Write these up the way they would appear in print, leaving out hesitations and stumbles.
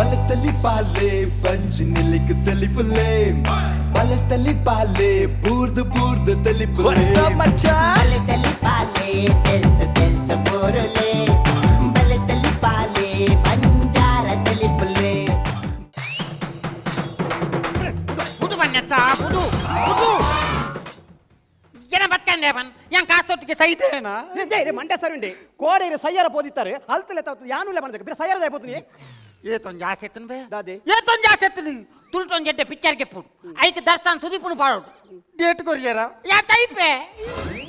ಬಲತಲಿ ಪಾಲೆ ಬಂಜಿ ನಿಲಿಕ್ ತಲಿಪುಲೆ ಬಲತಲಿ ಪಾಲೆ ಬೂರ್ದು ಬೂರ್ದು ತಲಿಪುಲೆ ಬಲತಲಿ ಪಾಲೆ ತೆಲ್ತ ತೆಲ್ತ ಬೋರುಲೆ ಬಲತಲಿ ಪಾಲೆ ಬಂಜಾರ ತಲಿಪುಲೆ. ಬುಡು ಬನ್ನತ್ತ ಬುಡು ಬುಡು ಜನ ಬತ್ಕಂಡೆ ಬನ್ ಯಾನ್ ಕಾಸೊಟ್ಟಿಗೆ ಸೈತೇನಾ? ಇದೇ ಮಂಡ್ಯ ಸರ್ ಉಂಡೆ ಕೋಡೆ ಇರು ಸಯ್ಯಾರ ಪೋದಿತ್ತಾರೆ ಅಲ್ತಲೆ ತಾವು ಯಾನುಲ್ಲ ಬಂದಕ್ಕೆ ಬಿರ ಸಯ್ಯಾರ ಪೋತೀನಿ. ಏತೊಂಜಿ ಆಸೆ ಎತ್ತುನು ಬೇ. ದಾದೆ? ಏತೊಂಜಿ ಆಸೆ ಎತ್ತುನು ತುಳುಟೊಂಜಿ ಎಡ್ಡೆ ಪಿಕ್ಚರ್ ಗೆಪ್ಪುಡು ಐಕ್ ದರ್ಶನ್ ಸುದೀಪುನು ಪಾಡೋಡು ಡೇಟ್ ಕೊರಿಯರ ಯಾ ಟೈಪೆ.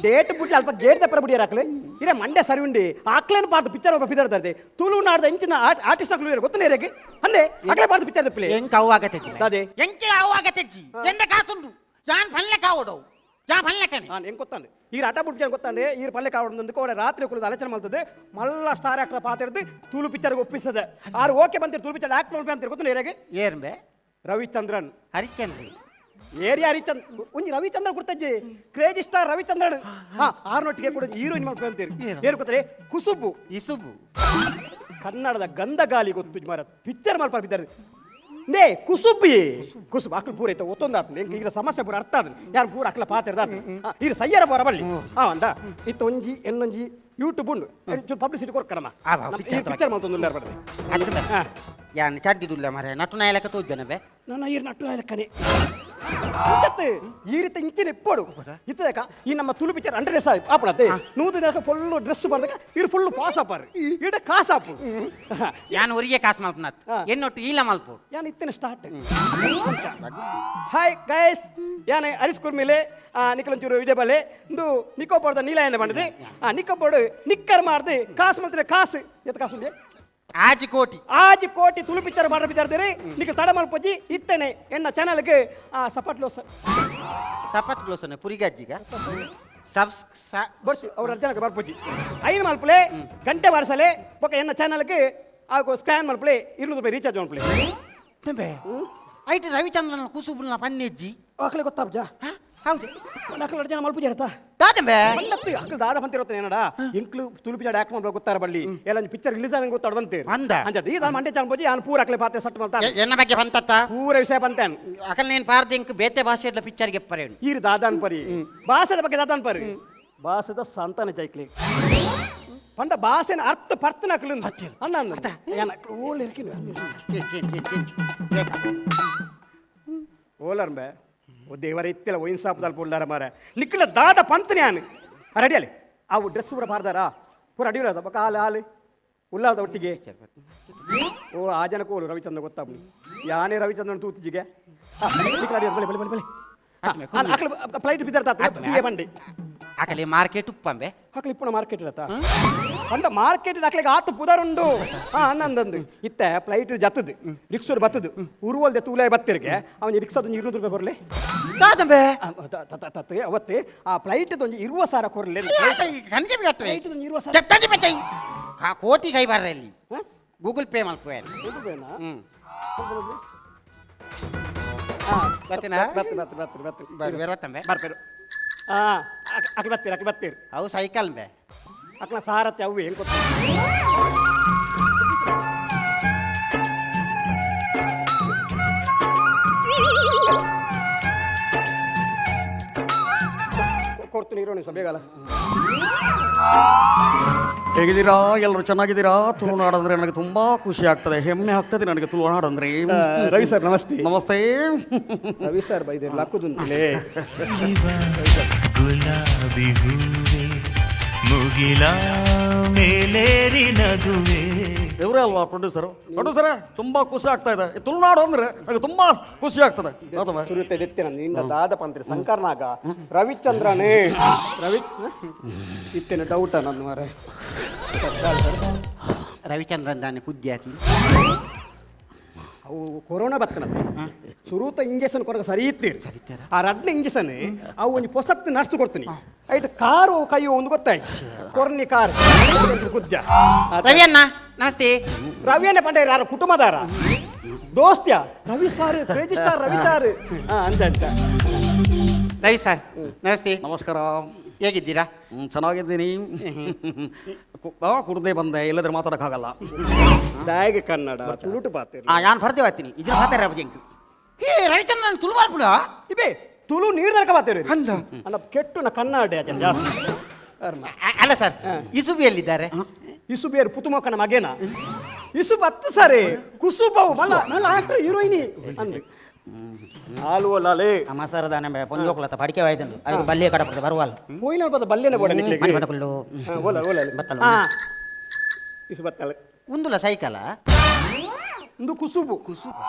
ಡೇಟ್ ಬುಡ್ಲಿ ಅಲ್ಪ ಗೇಟ್ ದಪ್ಪರ ಬುಡಿಯರ ಹಾಕ್ಲೆ ಇರೇ ಮಂಡ್ಯ ಸರಿ ಉಂಡೆ ಆಕ್ಲೇನು ಪಾಡ್ದು ಪಿಕ್ಚರ್ ಒಬ್ಬ ಪಿದರ್ತಾರೆ ತುಳುನಾಡ್ದ ಇಂಚಿನ ಆರ್ಟಿಸ್ಟ್ ನಕ್ಲು ಇರು ಗೊತ್ತನೇ ಇರಕ್ಕೆ ಅಂದೆ ಅಕ್ಲೆ ಪಾಡ್ದು ಪಿಕ್ಚರ್ ದಪ್ಪಲೆ. ಎಂಕ್ ಅವು ಆಗತ್ತೆಜ್ಜಿ. ದಾದೆ? ಎಂಕೆ ಅವು ಆಗತ್ತೆಜ್ಜಿ ಎಂದ ಕಾಸುಂಡು ಯಾನ್ ಪನ್ಲೆ ಕಾವಡವು ಯಾನ್ ಪನ್ಲೆಕನೆ. ಹಾಂ ಹೆಂಗೆ ಗೊತ್ತಾಂಡೆ ಈ ಆಟ ಬುಡ್ಜನ್ ಗೊತ್ತಾಂಡೆ ಈ ಪಲ್ಲೆ ಕಾವಡೊಂದು ಕೋಡೆ ರಾತ್ರಿ ಕುಳಿದು ಆಲೋಚನೆ ಮಾಡ್ತದೆ ಮಲ್ಲ ಸ್ಟಾರ್ ಆಕ್ಟರ್ ಪಾತಿರ್ದು ತುಳು ಪಿಕ್ಚರ್ಗೆ ಒಪ್ಪಿಸದೆ ಆರು ಓಕೆ ಬಂತೀರಿ ತುಳು ಪಿಕ್ಚರ್ ಆಕ್ಟ್ ಮಾಡ್ಬೇಕು ಅಂತೀರಿ ಗೊತ್ತನೇ ಇರಕ್ಕೆ. ಏರ್ಬೆ? ರವಿಚಂದ್ರನ್. ಹರಿಶ್ಚಂದ್ರ. ಏರಿಯಾ ಹರಿಚಂದ್ರ ಒಂಜಿ ರವಿಚಂದ್ರ ಗುರ್ತಜ್ಜಿ ಕ್ರೇಜಿ ಸ್ಟಾರ್ ರವಿಚಂದ್ರನ್. ಹಾ ಆರ್ನೊಟ್ಟಿಗೆ ಕೂಡ ಹೀರೋಯಿನ್ ಮಾಡ್ಬೇಕು ಅಂತೀರಿ. ಏರು ಗೊತ್ತರೆ? ಕುಸುಬು. ಇಸುಬು. ಕನ್ನಡದ ಗಂಧ ಗಾಲಿ ಗೊತ್ತು ಮಾರ ಪಿಕ್ಚರ್ ಮಲ್ಪ ಬಿದ್ದಾರೆ ನೇ ಕುಸುಬಿ ಕುಸುಬು ಅಕ್ಲು ಪೂರ ಐತೆ ಒತ್ತೊಂದು ಆತನ ಎಂಕ್ ಈಗ ಸಮಸ್ಯೆ ಪೂರ ಅರ್ಥ ಆದ ಯಾರು ಪೂರ ಅಕ್ಲ ಪಾತಿರ್ದ ಈಗ ಸಯ್ಯರ ಪೂರ ಬಲ್ಲಿ ಹಾ ಅಂದ ಇತ್ತು ಒಂಜಿ ಎನ್ನೊಂಜಿ ಯೂಟ್ಯೂಬ್ ಉಂಡು ಪಬ್ಲಿಸಿಟಿ ಕೊರ್ಕರಮ್ಮ. ಆ, ಬಾ, picture. Picture ಮಲ್ತೊಂದು ಬರ್ತದೆ. ಅತ್ತ. ಹಾ. ಯಾನ್ ಚಡ್ಡಿದುಲ್ಲ ಮರೆ ನಟು ನಾಯಲಕ ತೋಜನ ಬೆ. ನನ್ನ ಈರ್ ನಟ್ಟು ಲೆಕ್ಕನೆ ಈ ರೀತಿ ಇಂಚಿನ ಇಪ್ಪಡು ಇತ್ತದಕ ಈ ನಮ್ಮ ತುಳು ಪಿಕ್ಚರ್ ಅಂಡ್ರೆ ಸಾಹಿಬ್ ಆಪಣತೆ ನೂದು ದಿನಕ್ಕೆ ಫುಲ್ ಡ್ರೆಸ್ ಬರ್ದಕ ಇರು ಫುಲ್ ಪಾಸ್ ಆಪಾರು ಇಡ ಕಾಸು ಆಪು. ಯಾನ್ ಒರಿಗೆ ಕಾಸು ಮಲ್ಪನತ್. ಹಾ. ಎನ್ನೊಟ್ಟು ಈಲ ಮಲ್ಪು. ಯಾನ್ ಇತ್ತೇನೆ start. Hi guys ಯಾನ್ ಹರೀಶ್ ಕುರ್ಮಿಲೆ ನಿಖಲಂಚೂರು ವಿಜಯಬಲೆ ಇಂದು ನಿಕೋಬೋರ್ದ ನೀಲಾಯನ ಬಂದಿದೆ ಆ ನಿಕೋಬೋರ್ಡ್ ನಿಕ್ಕರ್ ಮಾರ್ದು ಕಾಸು ಮಲ್ತಿನ ಕಾಸು ಎತ್ತ ಕಾಸು ಉಂಡೆ? ಆಜಿ ಕೋಟಿ. ಆಜಿ ಕೋಟಿ ತುಳು ಪಿಕ್ಚರ್ ಮಾಡ್ರ ಬಿದ್ದಾರ್ದಿರಿ ನಿಖಲ್ ತಡ ಮಲ್ಪಜ್ಜಿ ಇತ್ತೇನೆ ಎನ್ನ ಚಾನಲ್ಗೆ ಆ ಸಪಾಟ್ ಲೋಸ. ಸಪತ್ ಗ್ಲೋಸನೆ ಪುರಿಗಜ್ಜಿಗ ಸಬ್ಸ್ ಬರ್ಸಿ ಅವ್ರ ಅರ್ಜನಕ್ಕೆ ಬರ್ಪುಜಿ ಐನು ಮಲ್ಪಲೆ ಗಂಟೆ ಬಾರಿಸಲೆ ಬೊಕ ಎನ್ನ ಚಾನಲ್ಗೆ ಆಗೋ ಸ್ಕ್ಯಾನ್ ಮಲ್ಪಲೆ 200 ರೂಪಾಯಿ ರೀಚಾರ್ಜ್ ಮಲ್ಪಲೆ. ತಂಬೆ ಐಟ್ ರವಿಚಂದ್ರನ ಕುಸುಬುನ ಪನ್ನೆಜ್ಜಿ. ಅಕ್ಲೆ ಗೊತ್ತಾಬ್ಜ. ಹೌದು. ಅಕ್ಲ ಅರ್ಜನ ಮಲ್ಪುಜಿ ಆಯ್ತಾ? ದಾದಂಬೆ. ಪಂಡತ್ತು ಅಕ್ಲು ದಾದ ಬಂತಿರುತ್ತೆ ಏನಡ ಇಂಕ್ಲು ತುಳುಪಿ ಜಾಡ ಯಾಕೆ ಮಾಡ್ಬೇಕು ಗೊತ್ತಾರ ಬಳ್ಳಿ ಎಲ್ಲ ಪಿಕ್ಚರ್ ರಿಲೀಸ್ ಆಗಿ ಗೊತ್ತಾಡ ಬಂತೀರಿ. ಅಂದ? ಅಂಜದ ಈ ಮಂಡೆ ಚಾನ್ ಪೂಜಿ ಯಾನ್ ಪೂರ ಅಕ್ಲೆ ಪಾತೆ ಸಟ್ ಮಲ್ತ. ಎನ್ನ ಬಗ್ಗೆ ಬಂತತ್ತ? ಪೂರ ವಿಷಯ ಬಂತಾನ್. ಅಕಲ್ ನೇನ್ ಪಾರ್ದಿಂಕ್ ಬೇತೆ ಭಾಷೆಡ್ಲ ಪಿಕ್ಚರ್ಗೆ ಪರೇನು. ಈರ್ ದಾದಾನ್ ಪರಿ ಭಾಷೆದ ಬಗ್ಗೆ ದಾದಾನ್ ಪರಿ ಭಾಷೆದ ಸಂತಾನ ಜೈಕ್ಲಿ ಪಂಡ ಭಾಷೆನ ಅರ್ಥ ಪರ್ತನ ಅಕ್ಲು ಅನ್ನ ಅಂದ ಏನ ಓಲ್ ಇರ್ಕಿನ ಓಲರ್ಂಬೆ ಓ ದೇವರ ಇತ್ತಿಲ್ಲ ಒಯಿನ್ ಸಾಪದಲ್ಲಿ ಪುಲ್ಲಾರ ಮಾರ ನಿಕ್ಕಲ ದಾದ ಪಂತನೆ ಯಾನು ರೆಡಿ ಅಲ್ಲಿ ಅವು ಡ್ರೆಸ್ ಪೂರ ಪಾರ್ದಾರಾ ಪೂರ ಅಡಿ ಉಳ್ಳಾದ ಬೊಕ ಹಾಲು ಹಾಲು ಉಲ್ಲಾದ ಒಟ್ಟಿಗೆ ಓ ಆ ಜನಕ್ಕೆ ಓಲು ರವಿಚಂದ್ರ ಗೊತ್ತಾಗ್ಲಿ ಯಾನೇ ರವಿಚಂದ್ರನ್ ತೂತಿಜಿಗೆ ಬಲೆ ಬಲೆ ಬಲೆ ಬಲೆ ಅಕ್ಲ ಫ್ಲೈಟ್ ಬಿದ್ದಾರ ತಾತ ಬಂಡಿ. ಅಕಲೆ ಮಾರ್ಕೆಟ್ ಉಪ್ಪಂಬೆ. ಅಕ್ಲ ಇಪ್ಪುನ ಮಾರ್ಕೆಟ್ ಇರತ್ತ ಅಂದ ಮಾರ್ಕೆಟ್ ಅಕ್ಲಿಗೆ ಆತು ಪುದರುಂಡು ಹಾ ಅನ್ನಂದಂದು ಇತ್ತೆ ಫ್ಲೈಟ್ ಜತ್ತದು ರಿಕ್ಷೋಡ್ ಬತ್ತದು ಉರುವಲ್ದೆ ತೂಲೆ ಬತ್ತಿರ್ಗೆ ಅವನ ರಿಕ್ಷಾದ ಒಂದು 200 ರೂಪಾಯಿ ಕೊರ್ಲೆ. ದಾದಂಬೆ. ತತ್ ಅವತ್ತೆ ಆ ಫ್ಲೈಟ್ ಒಂಜಿ 20,000 ಕೊರ್ಲೆ. ಕನ್ಗೆ ಬಿಗಟ್ಟೆ. ಫ್ಲೈಟ್ ಒಂಜಿ 20,000. ಚಟ್ಟದಿ ಪೆಟ್ಟೈ ಕೋಟಿ ಕೈ ಬರ್ರ ಇಲ್ಲಿ. ಹ? ಗೂಗಲ್ ಪೇ ಮಲ್ಪುವೆ. ರೂಪಾಯಿನಾ? ಹ್ಮ್. ಹಾ. ಬತ್ತಿನಾ? ಬತ್ತು ಬತ್ತು ಬತ್ತು ಬತ್ತು. ಬರ್ಬೇರತ್ತಂಬೆ. ಬರ್ಪೇರು ಹಾ ಅಕ್ಲ ಬತ್ತೀರಿ ಅಕ್ಲ ಬತ್ತೀರಿ. ಅವು ಸೈಕಲ್ ಬೆ. ಅಕ್ಲ ಸಾರತ್ತೆ ಅವು ಹೆಂಗ್ ಗೊತ್ತ ಕೊಡ್ತೀನಿ ಇರೋ ನೀವು ಬೇಗಲ್ಲ. ಹೇಗಿದ್ದೀರಾ ಎಲ್ಲರೂ? ಚೆನ್ನಾಗಿದ್ದೀರಾ? ತುಳುನಾಡಂದ್ರೆ ನನಗೆ ತುಂಬಾ ಖುಷಿ ಆಗ್ತದೆ, ಹೆಮ್ಮೆ ಆಗ್ತದೆ ನನಗೆ ತುಳುನಾಡಂದ್ರೆ. ರವಿ ಸರ್ ನಮಸ್ತೆ. ನಮಸ್ತೆ. ರವಿ ಸರ್ ಬೈದೆ ಲಕ್ಕುದುಂತಲೇ. ಗುಲಾಬಿ ಹೂವೆ ಮುಗಿಲ ಮೇಲೇರಿ ನಗುವೆ. ಇವರೇ ಅಲ್ವಾ ಪ್ರೊಡ್ಯೂಸರು? ಪ್ರೊಡ್ಯೂಸರೇ, ತುಂಬಾ ಖುಷಿ ಆಗ್ತಾ ಇದೆ. ಈ ತುಳುನಾಡು ಅಂದ್ರೆ ನನಗೆ ತುಂಬಾ ಖುಷಿ ಆಗ್ತದೆ ಹೌದಾ? ಸುರಿಯುತ್ತೆ ಎತ್ತಿನ ನಿನ್ನ ದಾದ ಪಂತ್ರಿ ಶಂಕರ್ನಾಗ ರವಿಚಂದ್ರನೇ ರವಿ ಇತ್ತೇನೆ ಡೌಟ ನನ್ನ ಮಾರೆ. ರವಿಚಂದ್ರನ್ ದಾನೆ ಕುದ್ಯಾತಿ. ಅವು ಕೊರೋನಾ ಬತ್ತನತ್ತೆ ಸುರೂತ ಇಂಜೆಕ್ಷನ್ ಕೊರಗ ಸರಿ ಇತ್ತೀರಿ. ಸರಿತಾರ? ಆ ರಡ್ನ ಇಂಜೆಕ್ಷನ್ ಅವು ಒಂಜಿ ಪೊಸತ್ತು ನರ್ಸ್ ಕೊಡ್ತೀನಿ ಐಟ್ ಕಾರು ಕೈಯೋ ಒಂದು ಗೊತ್ತಾಯ್ತು ಕೊರ್ನಿ ಕಾರ್ ಕುದ್ಯ. ರವಿ ಅಣ್ಣ ನಮಸ್ತೆ. ರವಿಯನ್ನೇ ಪಂಡ ಯಾರು ಕುಟುಂಬದಾರ ದೋಸ್ತ್ಯ Ravi sir crazy star Ravi sir ಹಾ ಅಂತ ಅಂತ. ರವಿ ಸರ್ ನಮಸ್ತೆ. ನಮಸ್ಕಾರ. ಹೇಗಿದ್ದೀರಾ? ಚೆನ್ನಾಗಿದ್ದೀನಿ. ಕುಡ್ದೇ ಬಂದೆ, ಇಲ್ಲದ್ರೆ ಮಾತಾಡಕ್ಕಾಗಲ್ಲ. ದಾಯಿಗೆ ಕನ್ನಡ ತುಳುಟು ಪಾತೆ. ಯಾನ್ ಬರ್ದೇವ್ ಆತೀನಿ ಇದ್ರ ಮಾತಾಡ ಎಂಕ್. ಹೇ ರವಿಚಂದ್ರನ್ ತುಳು ಬರ್ಪುಡ? ಇಬೇ ತುಳು ನೀರ್ ತನಕ ಪಾತೆ. ಅಂದ. ಅಲ್ಲ ಕೆಟ್ಟು ನ ಕನ್ನಡ ಜಾಸ್ತಿ. ಅಲ್ಲ ಸರ್, ಇಸುಬಿ ಎಲ್ಲಿದ್ದಾರೆ? ಇಸು ಬೇರು ಪುತುಮೊಕ್ಕನ ಮಗೇನ ಇಸು ಬತ್ತು ಸರಿ ಕುಸುಬವು ಮಲ್ಲ ಮಲ್ಲ ಆಕ್ಟರ್ ಹೀರೋಯಿನಿ ಅಂದು ಹಾಲು ಅಲ್ಲಲೇ. ಮಸಾರದಾನೆ ಪೊಂಜೋಕ್ಲತ್ತ ಪಡಿಕೆ ವಾಯ್ತುಂಡು ಅದಕ್ಕೆ ಬಲ್ಲೆ ಕಡಪಡ್ತೆ ಬರುವಲ್ಲ. ಪೋಯಿನ ಬದ ಬಲ್ಲೆನೆ ಬೋಡ ನಿಕ್ಲೆಗ್. ಮನೆ ಬದಕುಲ್ಲು. ಓಲ ಓಲ. ಬತ್ತಲ. ಇಸು ಬತ್ತಲ. ಉಂದುಲ ಸೈಕಲ. ಇಂದು ಕುಸುಬು. ಕುಸುಬು.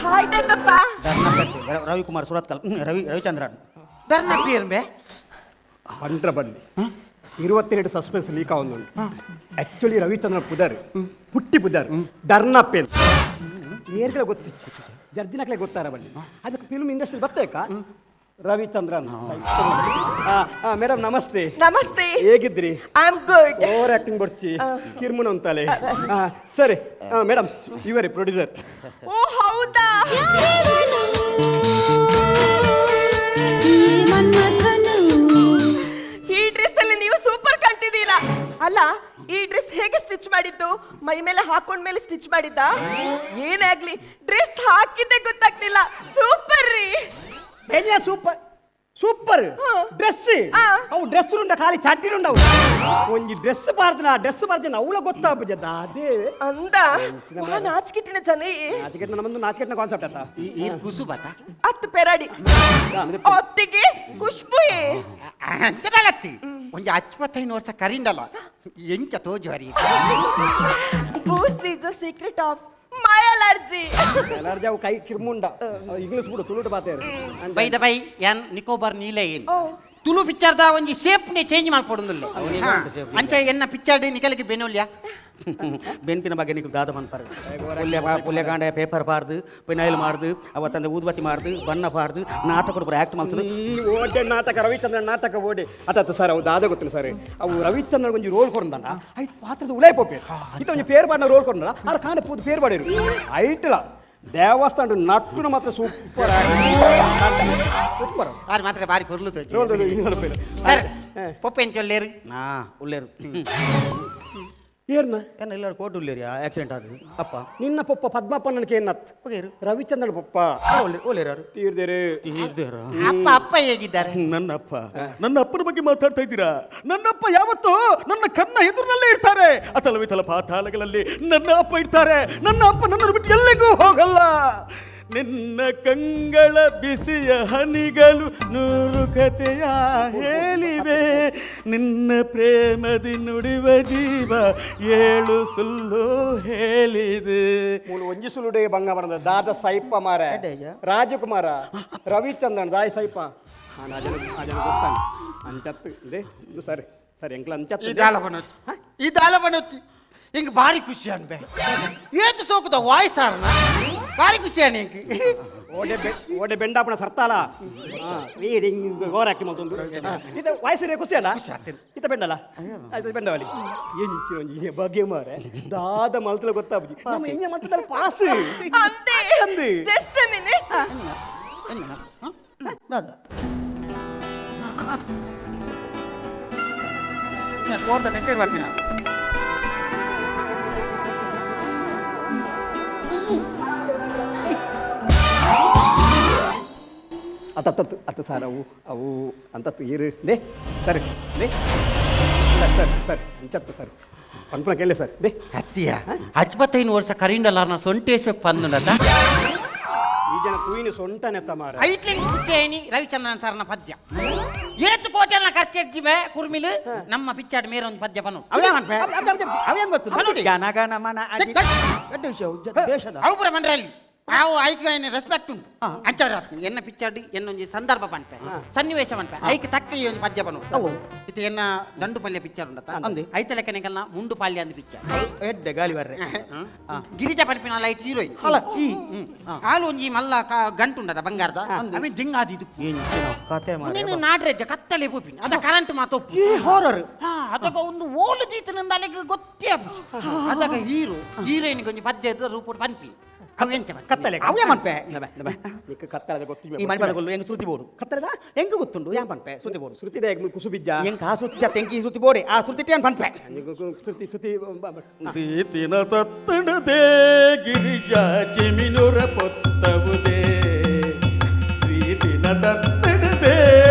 ಹಾಯ್ ಧರ್ಮಪ್ಪ. ರವಿಕುಮಾರ್ ಸುರತ್ಕಲ್ ರವಿಚಂದ್ರನ್. ಧರ್ನಪ್ಪಿ ಏರ್ಬೆ? ಬಂಡ್ರ ಬನ್ನಿ 22 ಸಸ್ಪೆನ್ಸ್ ಲೀಕ್ ಆವೊಂದುಂಡು. ಆಕ್ಚುಲಿ ರವಿಚಂದ್ರ ಪುದರ್ ಪುಟ್ಟಿ ಪುದರ್ ಧರ್ನಪ್ಪೆ ಏರ್ಗಳ ಗೊತ್ತಿಚ್ಚಿ ಜರ್ದಿನಕ್ಲೆ ಗೊತ್ತಾರ ಬನ್ನಿ. ಅದಕ್ಕೆ ಫಿಲ್ಮ್ ಇಂಡಸ್ಟ್ರಿ ಬತ್ತೇಕ ರವಿಚಂದ್ರನ್. ಮೇಡಮ್ ನಮಸ್ತೆ. ನಮಸ್ತೆ. ಹೇಗಿದ್ರಿ? I am good. Over acting ಬರ್ಚಿ ಕಿರ್ಮುನ ಅಂತಾಲೆ. ಸರಿ ಮೇಡಮ್, ಇವರೇ ಪ್ರೊಡ್ಯೂಸರ್. ಓ ಹೌದಾ? ಈ ಡ್ರೆಸ್ ಅಲ್ಲಿ ನೀವು ಸೂಪರ್ ಕಾಣ್ತಿದ್ದೀರಾ. ಅಲ್ಲ, ಈ ಡ್ರೆಸ್ ಹೇಗೆ ಸ್ಟಿಚ್ ಮಾಡಿದ್ದು? ಮೈ ಮೇಲೆ ಹಾಕೊಂಡ್ ಮೇಲೆ ಸ್ಟಿಚ್ ಮಾಡಿದ್ದ? ಏನೇ ಆಗ್ಲಿ ಡ್ರೆಸ್ ಹಾಕಿದ್ದೆ ಗೊತ್ತಾಗ್ತಿಲ್ಲ. ಸೂಪರ್ ರೀ. Super super dress. ಅವು ಡ್ರೆಸ್ ಉಂಡ ಖಾಲಿ ಚಾಟಿ ಉಂಡವು. ಒಂಜಿ ಡ್ರೆಸ್ ಬಾರ್ದನ ಡ್ರೆಸ್ ಬಾರ್ದಿನ ಅವಳ ಗೊತ್ತಾಪುಜ ಅದೇ ಅಂದ ನಾಚಿಕೆಟ್ಟಿನ ಜನ. ನಾಚಿಕೆಟ್ನ ನಮ್ಮದು ನಾಚಿಕೆಟ್ನ ಕಾನ್ಸೆಪ್ಟ್ ಆತ. ಈ ಕುಸುಬತ ಅತ್ತು ಪೆರಾಡಿ ಅತ್ತಿಗೆ ಖುಷ್ಬು. ಅಂಚನಲತ್ತಿ ಒಂಜಿ 55 ವರ್ಷ ಕರಿಂಡಲ ಎಂಚ ತೋಜುವರಿ. Boost is the secret of my allergy. Allergy ಅವು ಕೈ ಕಿರ್ಮುಂಡ ಇಂಗ್ಲಿಷ್ ಬಿಡು ತುಳುಟು ಬಾತೇರು. ಬೈ the by ಯಾನ್ ನಿಕೋಬಾರ್ ನೀಲೆ ಏನು ತುಳು ಪಿಕ್ಚರ್ದ ಒಂಜಿ ಶೇಪ್ನೆ ಚೇಂಜ್ ಮಾಡ್ಕೊಡುದಿಲ್ಲ ಅಂಚ ಎನ್ನ ಪಿಕ್ಚರ್ ನಿಕಲಿಗೆ ಬೆನೋಲ್ಯ. ಬೆನ್ಪಿನ ಬಗ್ಗೆ ನಿಕ್ಕು ದಾದ ಮನ್ಪರ್ ಪುಲ್ಯ ಪುಲ್ಯಕಾಂಡ ಪೇಪರ್ ಪಾರ್ದು ಪಿನೈಲ್ ಮಾಡ್ದು ಅವತ್ತಂದ ಊದ್ಬತ್ತಿ ಮಾಡ್ದು ಬಣ್ಣ ಪಾರ್ದು ನಾಟಕ ಪೂರ ಆಕ್ಟ್ ಮಾಡ್ತದೆ. ಓಡೆ ನಾಟಕ ರವಿಚಂದ್ರನ್ ನಾಟಕ ಓಡೆ ಅತ್ತ ಸರ್ ಅವು ದಾದ ಗೊತ್ತಿಲ್ಲ ಸರ್. ಅವು ರವಿಚಂದ್ರನ್ ಒಂಜಿ ರೋಲ್ ಕೊರಂದಣ್ಣ ಐಟ್ ಪಾತ್ರದ ಉಲೈ ಪೋಪೆ ಇತ್ತ ಒಂಜಿ ಪೇರ್ ಪಾಡಿನ ರೋಲ್ ಕೊರಂದಣ್ಣ ಆರ್ ಕಾಂಡ ಪೂದು ಪೇರ್ ಪಾಡಿರು ಐಟ್ಲ ದೇವಸ್ಥಾನ ನಟ್ಟುನ ಮಾತ್ರ ಸೂಪರ್ ಸೂಪರ್. ಆರ್ ಮಾತ್ರ ಬಾರಿ ಪೊರ್ಲು ರೋಲ್ ಸರ್. ಪೊಪ್ಪೆ ಎಂಚೊಲ್ಲೇರು? ನಾ ಉಲ್ಲೇರು. ಏರ್ನ ಏನ ಇಲ್ಲ ಕೋರ್ಟ್ ಉಲ್ಲೇರಿ ಆಕ್ಸಿಡೆಂಟ್ ಆದ ಅಪ್ಪ. ನಿನ್ನ ಪಪ್ಪ ಪದ್ಮಪ್ಪ ನನಗೆ ಏನತ್ ರವಿಚಂದ್ರನ ಪಪ್ಪ ಒಳ್ಳೆಯರು ತೀರ್ದೇರು. ತೀರ್ದೇರು. ಅಪ್ಪ ಅಪ್ಪ ಹೇಗಿದ್ದಾರೆ? ನನ್ನಪ್ಪ ನನ್ನ ಅಪ್ಪನ ಬಗ್ಗೆ ಮಾತಾಡ್ತಾ ಇದ್ದೀರಾ? ನನ್ನಪ್ಪ ಯಾವತ್ತೂ ನನ್ನ ಕಣ್ಣ ಎದುರಿನಲ್ಲೇ ಇರ್ತಾರೆ. ಅತಲ ವಿತಲ ಪಾತಾಳಗಳಲ್ಲಿ ನನ್ನ ಅಪ್ಪ ಇರ್ತಾರೆ. ನನ್ನ ಅಪ್ಪ ನನ್ನನ್ನು ಬಿಟ್ಟು ಎಲ್ಲಿಗೂ ಹೋಗಲ್ಲ. ನಿನ್ನ ಕಂಗಳ ಬಿಸಿಯ ಹನಿಗಳು ನೂರು ಕಥೆಯ ಹೇಳಿವೆ. ನಿನ್ನ ಪ್ರೇಮದಿ ನುಡಿವ ಜೀವ ಏಳು ಸುಳ್ಳು ಹೇಳಿದೆ. ಮೂಲು ಒಂಜಿ ಸುಲುಡೆ ಬಂಗ ಬರದ ದಾದ ಸೈಪ ಮಾರ ರಾಜಕುಮಾರ ರವಿಚಂದ್ರನ್ ದಾಯ ಸೈಪ ಗೊತ್ತಾನೆ ಅಂಚತ್ತು ಇದೆ ಇದು ಸರಿ ಸರಿ ಎಂಕ್ಲ ಅಂಚತ್ತು ಈ ದಾಲ ಬನೊಚ್ಚಿ ಈ ದಾಲ ಬನೊಚ್ಚಿ ಹಿಂಗೆ ಭಾರಿ ಖುಷಿ ಅನ್ಬೆ ಏತು ಸೋಕುದ ವಾಯ್ಸ್ ಆರ್ನ ಭಾರಿ ಖುಷಿ ಅನ್ ಹಿಂಗೆ. ಓಡೆ ಓಡೆ ಬೆಂಡಾಪಣ ಸರ್ತಾಲ ಓವರ್ ಆಕ್ಟಿಂಗ್ ಮಲ್ತೊಂದು ಇದು ವಾಯ್ಸ್ ರೇ ಖುಷಿ ಅಲ್ಲ ಇತ ಬೆಂಡಲ್ಲ ಆಯ್ತು ಬೆಂಡವಲಿ ಎಂಚು ಒಂಜಿ ಬಗೆ ಮಾರೆ ದಾದ ಮಲ್ತಲ ಗೊತ್ತಾಪುಜಿ ನಮ್ಮ ಇಂಜ ಮಲ್ತದ ಪಾಸ್ ಅಂತೆ ಅಂದೆ. Just a minute. ಅತ್ತತ್ತು ಅತ್ತ ಸರ್ ಅವು ಅವು ಅಂತತ್ತು ಈರು they ಸರಿ they sir sir sir ಅಂಚತ್ತು sir ಪನ್ಪುನ ಕೇಳಿ ಸರ್ they. ಅತ್ತಿಯ 55 ವರ್ಷ ಕರಿಂಡಲ ಸೊಂಟೇಶಕ್ ಪಂದುಂಡತ. ಈ ಜನ ತೂಯಿನ ಸೊಂಟನೆ ಮಾರ. ಐಟ್ಲಿಂಗ್ ಖುಷಿ ಐನಿ ರವಿಚಂದ್ರನ್ ಸರ್ನ ಪದ್ಯ ಏತು ಕೋಟೆಲ್ಲ ಖರ್ಚೆಜ್ಜಿ ಬೇ ಕುರ್ಮಿಲು ನಮ್ಮ ಪಿಚ್ಚಾಡ್ ಮೇರೆ ಒಂದು ಪದ್ಯ ಪನ್ನು. ಅವೇ ಮನ್ಪೆ ಅವೇನ್ ಗೊತ್ತು ನೋಡಿ. ಜನಗಣ ಮನ ದೇಶದ ಅವು ಪೂರ ಮಂಡ್ರಲ್ಲಿ ಅವು ಐಕ್ ರೆಸ್ಪೆಕ್ಟ್ ಉಂಟು ಅಂಚ ಎನ್ನ ಪಿಕ್ಚರ್ ಎನ್ನೊಂಜಿ ಸಂದರ್ಭ ಪನ್ಪೆ ಸನ್ನಿವೇಶ ಪನ್ಪೆ ಐಕ್ ತಕ್ಕ ಈ ಒಂಜಿ ಪದ್ಯ ಬನು ಇತ್ತೆ ಎನ್ನ ದಂಡು ಪಲ್ಯ ಪಿಕ್ಚರ್ ಉಂಡತ ಅಂದೆ. ಐತ ಲೆಕ್ಕನೆಗಲ್ಲ ಮುಂಡು ಪಾಲ್ಯ ಅಂದ್ ಪಿಕ್ಚರ್ ಎಡ್ಡೆ ಗಾಲಿ ಬರ್ರೆ ಗಿರಿಜಾ ಪನ್ಪಿನ ಲೈಟ್ ಹೀರೋಯಿನ್ ಅಲ್ಲ ಈ ಆಲು ಒಂಜಿ ಮಲ್ಲ ಗಂಟು ಉಂಡದ ಬಂಗಾರದ ಆಮೇಲೆ ದಿಂಗಾದಿ ಇದು ಕತೆ ಮಾರ್ರೆ. ನೀನು ನಾಡ್ರೆಜ್ಜ ಕತ್ತಲೆ ಪೂಪಿನ ಅದ ಕರೆಂಟ್ ಮಾತೊಪ್ಪು ಈ ಹಾರರ್ ಅದಗ ಒಂದು ಓಲು ದೀತನಿಂದ ಅಲ್ಲಿಗೆ ಗೊತ್ತೇ ಆಪುಜಿ. ಅದಗ ಹೀರೋ ಹೀರೋಯಿನ್ ಒಂಜಿ ಪದ್ಯದ ರೂಪ ಪನ್ಪಿ ಅವು ಎಂಚ ಪನ್ಪಿ? ಕತ್ತಲೆ ಅವೇ ಮನ್ಪೆ ನಿಕ್ಕ ಕತ್ತಲದ ಗೊತ್ತು ಈ ಮನೆ ಪದಗಳು ಹೆಂಗ್ ಶ್ರುತಿ ಬೋಡು ಕತ್ತಲದ ಹೆಂಗ್ ಗೊತ್ತುಂಡು ಯಾ ಪನ್ಪೆ ಶ್ರುತಿ ಬೋಡು ಶ್ರುತಿದ ಕುಸುಬಿಜ್ಜ ಹೆಂಗ್ ಆ ಶ್ರುತಿ ಜಾತ ಹೆಂಗ್ ಈ ಶ್ರುತಿ ಬೋಡೆ ಆ ಶ್ರುತಿ ಏನ್ ಪನ್ಪೆ ಶ್ರುತಿ ಶ್ರುತಿ ದೀತಿನ ತತ್ತಣದೆ ಗಿರಿಜಾ ಚಿಮಿನುರ ಪೊತ್ತವುದೇ ದೀತಿನ ತತ್ತಣದೆ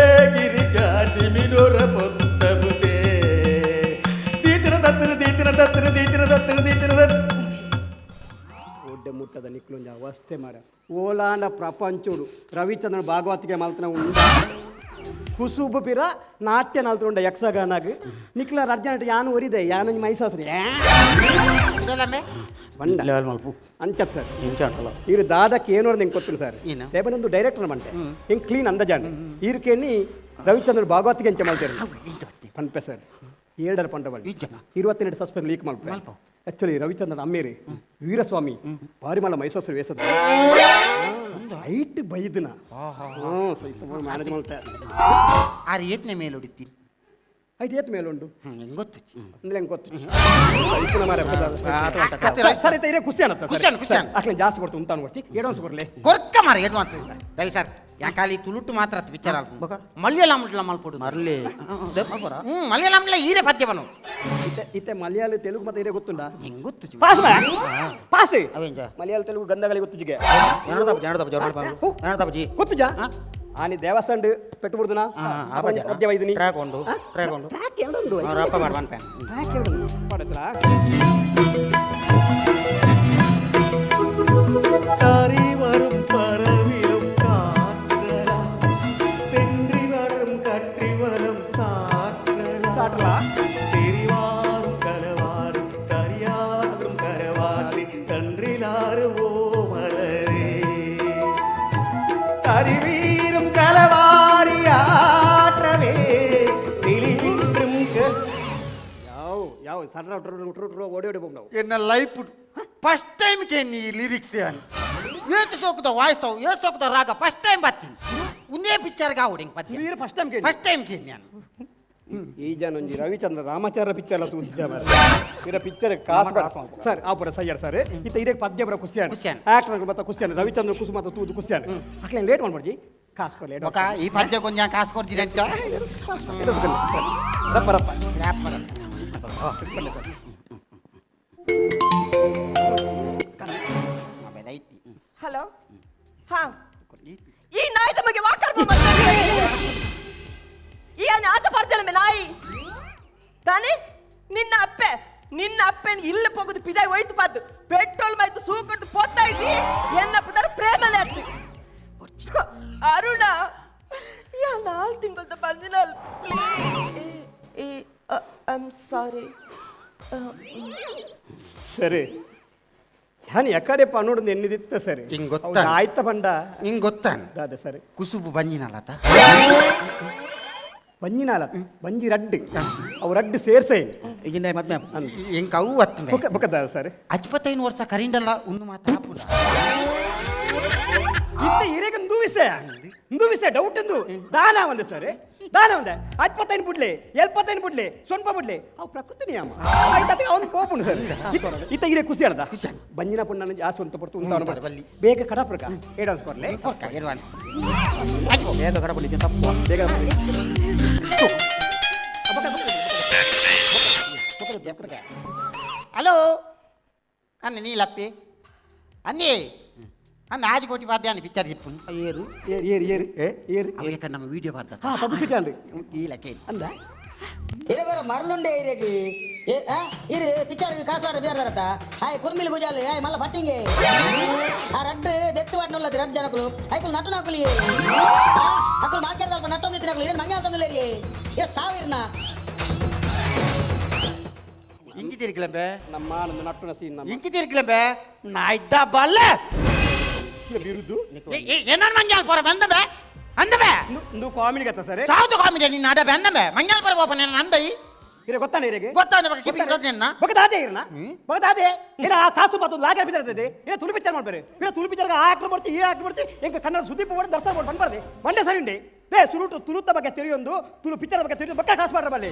ಗಿರಿಜಾ ಚಿಮಿನುರ ಪೊತ್ತವುದೇ ದೀತಿನ ತತ್ತಣ ದೀತಿನ ತತ್ತಣ ದೀತಿನ ತತ್ತಣ ದೀತಿನ ತತ್ತ ಒಡ್ಡೆ ಮುಟ್ಟದ ನಿಕ್ಲೊಂಜ ಅವಸ್ಥೆ ಮಾರ ಓಲಾಂಡ ಪ್ರಪಂಚೋಡು ರವಿಚಂದ್ರನ್ ಭಾಗವತಿಗೆ ಮಲ್ತನ ಉಂಡ ಕುಸುಬು ಪಿರ ನಾಟ್ಯ ನಲ್ತುಂಡ ಯಕ್ಷಗಾನಾಗ್ ನಿಕ್ಲ ಅರ್ಜೆಂಟ್ ಯಾನು ಒರಿದೆ ಯಾನು ಮೈಸಾಸ್ರಿ ಇದೆಲ್ಲಮ್ಮೆ? ಬಂಡ ಲೆವೆಲ್ ಮಲ್ಪು ಅಂಚತ್ ಸರ್ ಎಂಚ ಅಂಟಲ್ಲ ಇರು ದಾದಕ್ಕೆ ಏನು ನಿಂಗೆ ಗೊತ್ತಿಲ್ಲ ಸರ್ ಏನು? ದೇವನೊಂದು ಡೈರೆಕ್ಟರ್ ಮಂಟೆ ಹಿಂಗೆ ಕ್ಲೀನ್ ಅಂದಾಜಾಂಡ್ ಈರು ಕೇಣಿ ರವಿಚಂದ್ರನ್ ಭಾಗವತಿಗೆ ಎಂಚ ಮಲ್ತೇನೆ ಅವು ಎಂಚ ಪತ್ತೆ? ಪನ್ಪೆ ಸರ್ ಏಳರ ಪಂಡ ಬಳ್ಳಿ ಇಜ್ಜಮ್ಮ. ಇರುವತ್ತೆರಡು ಸಸ್ಪೆನ್ಸ್ ಲೀಕ್ ಮಲ್ಪೆ ಮಲ್ಪು. ಆಕ್ಚುಲಿ ರವಿಚಂದ್ರನ್ ಅಮ್ಮೇರಿ ವೀರಸ್ವಾಮಿ ಬಾರಿಮಲ ಮೈಸೂರು ವೇಷದ ಹೈಟ್ ಬೈದನ ಮ್ಯಾನೇಜ್ ಮಲ್ತೆ ಆರು ಏತ್ನೆ ಮೇಲೆ ಹೊಡಿತೀನಿ ಹೈಟ್ ಏತ್ ಮೇಲುಂಡು ಹೆಂಗ್ ಗೊತ್ತು ಅಂದ್ರೆ ಹೆಂಗ್ ಗೊತ್ತು ಇಪ್ಪುನ ಮಾರ್ರೆ ಅತ್ತೆ ಸರ್ ಇತ್ತೆ ಇರೇ ಖುಷಿ ಅನ್ನತ್ತ ಖುಷಿ ಅನ್ನ, ಖುಷಿ ಅನ್ನ. ಅಕ್ಲೆ ಜಾಸ್ತಿ ಕೊಡ್ತು ಉಂತಾನು ಕೊಡ್ತಿ ಎಡ್ವಾನ್ಸ್ ಕೊಡ್ಲಿ ಕೊರ್ಕ ಮಾರ ಅಡ್ವಾನ್ಸ್ ರವಿ ಸರ್ ಯಾಕಾಲಿ ತುಳುಟು ಮಾತ್ರ ಪಿಕ್ಚರ್ ಅಲ್ಪ ಮಲಯಾಳಂ ಮಲ್ಪೊಡು ಮರ್ಲಿ ಮಲಯಾಳಂಲ ಈರೆ ಪದ್ಯ ಬನು ಇತ್ತೆ ಇತ್ತೆ ಮಲಯಾಳ ತೆಲುಗು ಮತ್ತೆ ಇರೇ ಗೊತ್ತುಂಡ ಹೆಂಗ್ ಗೊತ್ತು ಪಾಸ್ ಪಾಸ್ ಅವೆಂಚ? ಮಲಯಾಳ ತೆಲುಗು ಗಂಧಗಲಿ ಗೊತ್ತು ಜಿಗೆ ಜನತಾಪಜಿ ಜನತಾಪಜಿ ಗೊತ್ತು ಜಾ ಆನಿ ದೇವಸ್ಥಾನ ಪೆಟ್ಟು ಬಿಡ್ದುನಾ ಪದ್ಯ ವೈದಿನಿ ಟ್ರ್ಯಾಕ್ ಉಂಡು ಟ್ರ್ಯಾಕ್ ಉಂಡು ಟ್ರ್ಯಾಕ್ ಎರಡು ಉಂಡು ರಪ್ಪ ಮಾಡು ಪನ್ಪೆ ಟ್ರ್ಯಾಕ್ ಎರಡು ಉಂಡು ಪಡತ್ಲಾ தாரி வரும் பரவிலும் காற்றலா தென்றி வரும் கற்றி வரும் சாற்றலா சாற்றலா? தெரிவாரும் கலவாடி கரியாற்றும் கரவாடி சன்றிலாறு ஓ மலரே தரிவீரும் கலவாரி ஆற்றவே தெளிவின்றும் ಯಾವ ಯಾವ ಸಣ್ಣ ಓಡಿ ಓಡಿ ಹೋಗ್ ನಾವು ಎನ್ನ ಲೈಫ್ ಫಸ್ಟ್ ಟೈಮ್ ಕೇನಿ ಈ ಲಿರಿಕ್ಸ್ అని ಏತು ಸೋಕುದ ವಾಯ್ಸ್ ಅವು ಏತು ಸೋಕುದ ರಾಗ ಫಸ್ಟ್ ಟೈಮ್ ಬರ್ತೀನಿ ಒಂದೇ ಪಿಕ್ಚರ್ಗೆ ಆವಡು ಹಿಂಗೆ ಪದ್ಯ ನೀರು ಫಸ್ಟ್ ಟೈಮ್ ಕೇಳಿ ಫಸ್ಟ್ ಟೈಮ್ ಕೇನಿ ನಾನು ಈ ಜನ ಒಂಜಿ ರವಿಚಂದ್ರ ರಾಮಾಚಾರ್ಯ ಪಿಕ್ಚರ್ ಎಲ್ಲ ತೂತಿದ್ದೆ ಇರ ಪಿಕ್ಚರ್ ಕಾಸು ಸರ್ ಆ ಪುರ ಸಯ್ಯರ್ ಸರ್ ಇತ್ತ ಇದೇ ಪದ್ಯ ಬರ ಖುಷಿಯಾನ ಖುಷಿಯಾನ. ಆಕ್ಟರ್ ಮತ್ತೆ ಖುಷಿಯಾನ ರವಿಚಂದ್ರ ಕುಸು ಮತ್ತೆ ತೂದು ಖುಷಿಯಾನ ಅಕ್ಲೆ ಲೇಟ್ ಮಾಡ್ಬಿಡ್ಜಿ ಕಾಸು ಕೊಡ್ಲಿ ఒక ಈ ಪದ್ಯ ಕೊಂಚ ಕಾಸು ಕೊಡ್ತೀನಿ ಅಂತ ರಪ್ಪ ರಪ್ಪ ಮೊಬೈಲ್ ಐತಿ ಹಲೋ ಹಾ ಈ ನಾಯಿ ತಮಗೆ ವಾಕರ್ಮ ಮಾಡ್ತಾರೆ ಈ ಆಚೆ ಪಡ್ದಲ್ಲ ನಾಯಿ ತಾನೇ ನಿನ್ನ ಅಪ್ಪೆ ನಿನ್ನ ಅಪ್ಪೆನ ಇಲ್ಲ ಪೋಗುದು ಪಿದಾಯಿ ಹೋಯ್ತು ಪಾತು ಪೆಟ್ರೋಲ್ ಮಾಯ್ತು ಸೂಕಟ್ಟು ಪೋತಾ ಇದ್ದಿ ಎನ್ನ ಪುದರ್ ಪ್ರೇಮನೆ ಆತು ಅರುಣ ಯಾ ನಾಲ್ಕು ತಿಂಗಳದ ಬಂದಿನ ಪ್ಲೀಸ್ ಈ I am sorry ಸರಿ ಯಾನ್ ಎಕಡೆ ಪನ್ನೋಡು ಎನ್ನಿದಿತ್ತ ಸರಿ ಹಿಂಗ್ ಗೊತ್ತಾ? ಆಯ್ತ ಬಂಡ ನಿಂಗೆ ಗೊತ್ತಾನ ದಾದ ಸರಿ ಕುಸುಬು ಬಂಜಿನಲ್ಲತ ಬಂಜಿನಾಲ ಬಂಜಿ ರಡ್ಡು ಅವು ರಡ್ಡು ಸೇರ್ಸೈ ಈಗಿಂದ ಮದ್ಮೆ ಎಂಕ ಅವು ಅತ್ತ ಬೊಕ ಬೊಕದ ಸರಿ ಅಜ್ಪತ್ತೈನು ವರ್ಷ ಕರಿಂಡಲ್ಲ ಒಂದು ಮಾತು ಹಾಪುದ ಇತ್ತ ಹಿರೇಗ ದೂವಿಸೆ ದೂವಿಸೆ ಡೌಟ್ ಎಂದು ದಾನ ಒಂದೆ ಸರ್ ದಾನ ಒಂದೆ ಅಜ್ಪತ್ತೈನು ಬಿಡ್ಲಿ ಎಲ್ಪತ್ತೈನು ಬಿಡ್ಲಿ ಸ್ವಲ್ಪ ಬಿಡ್ಲಿ ಅವು ಪ್ರಕೃತಿ ನಿಯಮ ಆಯ್ತು ಅವನು ಕೋಪುಂಡು ಸರ್ ಇತ್ತ ಹಿರೇ ಖುಷಿ ಅಣದ ಬಂಜಿನ ಪುಣ್ಣ ಜಾಸ್ತಿ ಅಂತ ಪಡ್ತು ಉಂತಾವನ ಉಂತಾರ ಬಲ್ಲಿ. ಬೇಗ ಕಡಪ್ರಕ ಏಡನ್ಸ್ ಕೊರ್ಲೆ ಕೊರ್ಕ ಎಡ್ವಾನ್ಸ್ ಬೇಗ ಕಡಪಡಿ ತಪ್ಪು ಬೇಗ ಹಲೋ ಅನ್ನ ನೀಲಪ್ಪಿ ಅನ್ನಿ ಅನ್ನ ಆಜಿ ಕೋಟಿ ವಾದ್ಯಾನ ಪಿಕ್ಚರ್ ಇಪ್ಪು ಏರು ಏರು ಏರು ಏರು ಏರು ಅವಾಗ ನಮ್ಮ ವಿಡಿಯೋ ಬರ್ದ ಹಾ ಪಬ್ಲಿಸಿಟಿ ಅಂడి ಈಲಕ್ಕೆ ಅಂದ ಇರಗೋರ ಮರಳುಂಡೆ ಇರೇಗಿ ಇರು ಪಿಕ್ಚರ್ ಕಾಸು ಬೇರೆ ಆಯ್ ಕುರ್ಮಿಲ್ ಗುಜಾಲು ಆಯ್ ಮಲ್ಲ ಪಟ್ಟಿಂಗೆ ಆ ರಡ್ಡು ದೆತ್ತು ವಾಟ್ನುಲ್ಲది ರಡ್ಡು ಜನకులు ಐకులు నట్టు నాకులు అక్కడ మార్కెట్ తలప నట్టు ఉంది తినకులు ఏం మంగి అవుతుంది ఏ ಸಾವಿರನ ಇಂಚಿ ತಿರುಗಲಂಬೆ ನಮ್ಮ ನಮ್ಮ ನಟ್ಟುನ ಸೀನ್ ನಮ್ಮ ಇಂಚಿ ತಿರುಗಲಂಬೆ ನಾ ಇದ್ದ ಬಲ್ಲ ಬಿರುದು. ಏನನ್ ಮಂಜಾಲ್ ಪೋರ ಬಂದಬೆ ಅಂದಬೆ. ಇಂದು ಕಾಮಿಡಿ ಗತ್ತ ಸರ್. ಸಾವ್ದು ಕಾಮಿಡಿ ನಿನ್ನ ಅಡಬೆ ಅಂದಬೆ ಮಂಜಾಲ್ ಪೋರ ಬೋಪ ನನ್ನ ಅಂದೈ. ಇರೆ ಗೊತ್ತಾನೆ ಇರೆಗೆ? ಗೊತ್ತಾನೆ ಬಕ ಕಿಪಿ ಗೊತ್ತೇನ? ಬಕ ದಾದೆ ಇರನ ಬಕ ದಾದೆ ಇರ ಆ ಕಾಸು ಬಾತು ಲಾಗರ್ ಬಿದ್ದರದೆ ಇರ ತುಳು ಪಿಕ್ಚರ್ ಮಾಡ್ಬೇರೆ ಇರ ತುಳು ಪಿಕ್ಚರ್ ಆ ಆಕ್ಟರ್ ಬರ್ತಿ ಈ ಆಕ್ಟರ್ ಬರ್ತಿ ಎಂಕ ಕನ್ನಡ ಸುದೀಪ್ ಬೋರ್ಡ್ ದರ್ಶನ ಬೋರ್ಡ್ ಬಂದ್ಬಾರ್ದೆ ಒಂದೇ ಸರಿ ಉಂಡೆ they ಸುರುಟು ತುಳುತ್ತ ಬಗ್ಗೆ ತಿಳಿಯೊಂದು ತುಳು ಪಿಕ್ಚರ್ ಬಗ್ಗೆ ತಿಳಿಯೊಂದು ಬಕ್ಕ ಕಾಸು ಮಾಡ್ರ ಬಲ್ಲಿ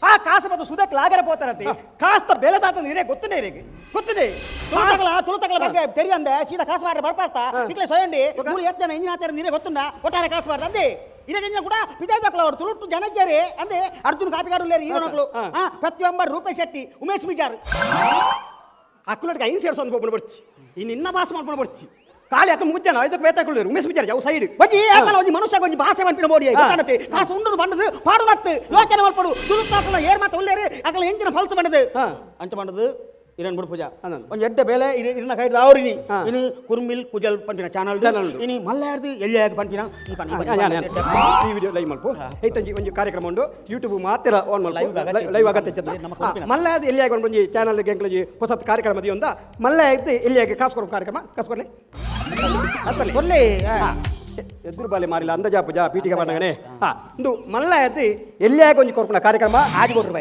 ಆ ಕಾಸು ಮತ್ತು ಸುದಕ್ ಲಾಗರ ಪೋತಾರಂತೆ ಕಾಸ್ತ ಬೆಲೆ ತಾತ ಇರೇ ಗೊತ್ತುನೇ ಇರೆಗೆ ಗೊತ್ತುನೇ. ತುಳುತಗಳ ತುಳುತಗಳ ಬಗ್ಗೆ ತೆರಿಯಂದೆ ಸೀದಾ ಕಾಸು ಮಾಡ್ರೆ ಬರ್ಪಾರ್ತಾ ಇಕ್ಲೆ ಸೊಯಂಡಿ ಮೂರು ಎತ್ತು ಜನ ಇಂಜಿನ ಆಚಾರ ನೀರೇ ಗೊತ್ತುಂಡ ಒಟ್ಟಾರೆ ಕಾಸು ಮಾಡ್ದ ಅಂದೆ ಇರಗಿಂಜ ಕೂಡ ಪಿದಾಯ್ದಕ್ಲ ಅವರು ತುಳುಟು ಜನ ಇದ್ದಾರೆ ಅಂದೆ ಅರ್ಜುನ್ ಕಾಪಿಗಾಡು ಉಲ್ಲೇರು ಹೀರೋನಕ್ಲು ಪ್ರತಿಯೊಬ್ಬ ರೂಪೇಶ್ ಶೆಟ್ಟಿ ಉಮೇಶ್ ಮಿಜಾರ್ ಅಕ್ಕುಲಟ್ಗೆ ಐನ್ ಸೇರ್ಸೋ ಅನ್ಕೊಂಡು ಬರ್ಚಿ ಈ ನಿನ್ನ ಭಾಷೆ ಮಾಡ್ಕೊಂಡು ಬರ್ಚಿ ಖಾಲಿ ಅಕ್ಕ ಮುಗ್ಜನ ಐದಕ್ಕೆ ಬೇತಾಕೊಳ್ಳಿ ಉಮೇಶ್ ಮಿಜಾರ್ ಯಾವ ಸೈಡ್ ಒಂಜಿ ಏಕಲ ಒಂಜಿ ಮನುಷ್ಯ ಒಂಜಿ ಭಾಷೆ ಮನ್ಪಿನ ಮೋಡಿ ಗೊತ್ತಾಣತೆ ಕಾಸು ಉಂಡು ಬಂದದು ಪಾಡು ನತ್ತು ಯೋಚನೆ ಮಲ್ಪಡು ತುಳುತ್ತಾಕಲ ಏರ್ ಮಾತ ಉಲ್ಲೇರು ಅಕಲ ಎಂಜಿನ ಫಲ್ಸ್ ಬಂದದು ಅಂಚ ಬಂದದು ಇರನ್ ಬಿಡು ಪೂಜಾ ಒಂಜಿ ಎಡ್ಡೆ ಬೇಲೆ ಇರನ್ನ ಕೈಡ್ ದಾವರಿನಿ ಇನಿ ಕುರ್ಮಿಲ್ ಕುಜಲ್ ಪಂಪಿನ ಚಾನಲ್ ಇನಿ ಮಲ್ಲಾರ್ದು ಎಲ್ಲಿಯಾಗ ಪಂಪಿನ ಈ ಈ ವಿಡಿಯೋ ಲೈವ್ ಮಲ್ಪು ಐತಂಜಿ ಒಂಜಿ ಕಾರ್ಯಕ್ರಮ ಉಂಡು ಯೂಟ್ಯೂಬ್ ಮಾತ್ರ ಆನ್ ಮಲ್ಪು ಲೈವ್ ಆಗತ್ತೆ ಮಲ್ಲಾದ ಎಲ್ಲಿಯಾಗ ಒಂಜಿ ಚಾನಲ್ ಎಂಕ್ಲಜಿ ಹೊಸ ಕಾರ್ಯಕ್ರಮ ದಿಯೊಂದ ಮಲ್ಲ ಇದ್ದು ಎಲ್ಲಿಯಾಗ ಕಾಸು ಕೊಡೋ ಕಾರ್ಯಕ್ರಮ ಕಾಸು ಕೊಡ್ಲಿ ಕೊರ್ಲಿ ಎದುರು ಬಾಲೆ ಮಾರಿಲ್ಲ ಅಂದಜಾಪು ಜಾ ಪೀಠಿಗೆ ಮಾಡಗನೆ ಹಾ ಇಂದು ಮಲ್ಲ ಎದ್ದು ಎಲ್ಲಿಯಾಗ ಒಂಜಿ ಕೊರ್ಪುನ ಕಾರ್ಯಕ್ರಮ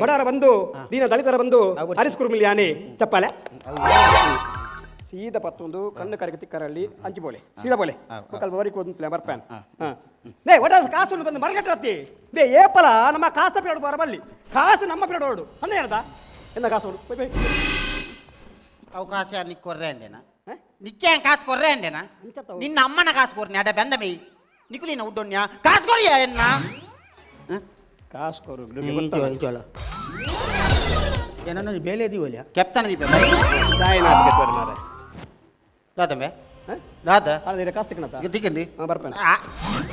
ಬಡವರ ಬಂದು ದೀನ ದಲಿತರ ಬಂದು ಹರಿಸ್ ಕುರ್ಮಿಲ್ ಯಾನೆ ಚಪ್ಪಾಲೆ ಸೀದಾ ಪತ್ತೊಂದು ಕಣ್ಣು ಕರಗ ತಿಕ್ಕರಲ್ಲಿ ಅಂಚಿ ಬೋಲೆ ಸೀದಾ ಬೋಲೆ ಕಲ್ಪ ವರಿಗೆ ಒಂದು ಬರ್ಪಾನ್ ನೇ ಒಟ್ಟ ಕಾಸು ಬಂದು ಮರಗಟ್ಟರತ್ತಿ they ಏಪಲ ನಮ್ಮ ಕಾಸು ಪಿರಡು ಬರಬಲ್ಲಿ ಕಾಸು ನಮ್ಮ ಪಿರಡೋಡು ಅಂದ್ರೆ ಏನದ ಎನ್ನ ಕಾಸು ಬೈ ಬೈ ಅವಕಾಶ ನಿಕ್ ಕೊರ್ರೆ ಅಂದೇನಾ ನಿಕ್ಕೆ ಕಾಸು ಕೊರ್ರೆ ಅಂದೇನಾ ನಿನ್ನ ಅಮ್ಮನ ಕಾಸು ಕೊರ್ನೆ ಅಡ ಬೆಂದ ಮೈ ನಿಕುಲಿನ ಉಡ್ಡೊನ್ಯ ಕಾಸು ಕೊರಿಯ ಎನ್ನ ಕಾಸು ಕೊರು ಏನೋ ಬೇಲೆ ಇದೀವಲ್ಲ ಕೆಪ್ತನ ದೀಪ ದಾದಂಬೆ ದಾದ ಅಲ್ಲ ಕಾಸು ತಿಕ್ಕಣತ ತಿಕ್ಕಂದಿ ಬರ್ಪಾನೆ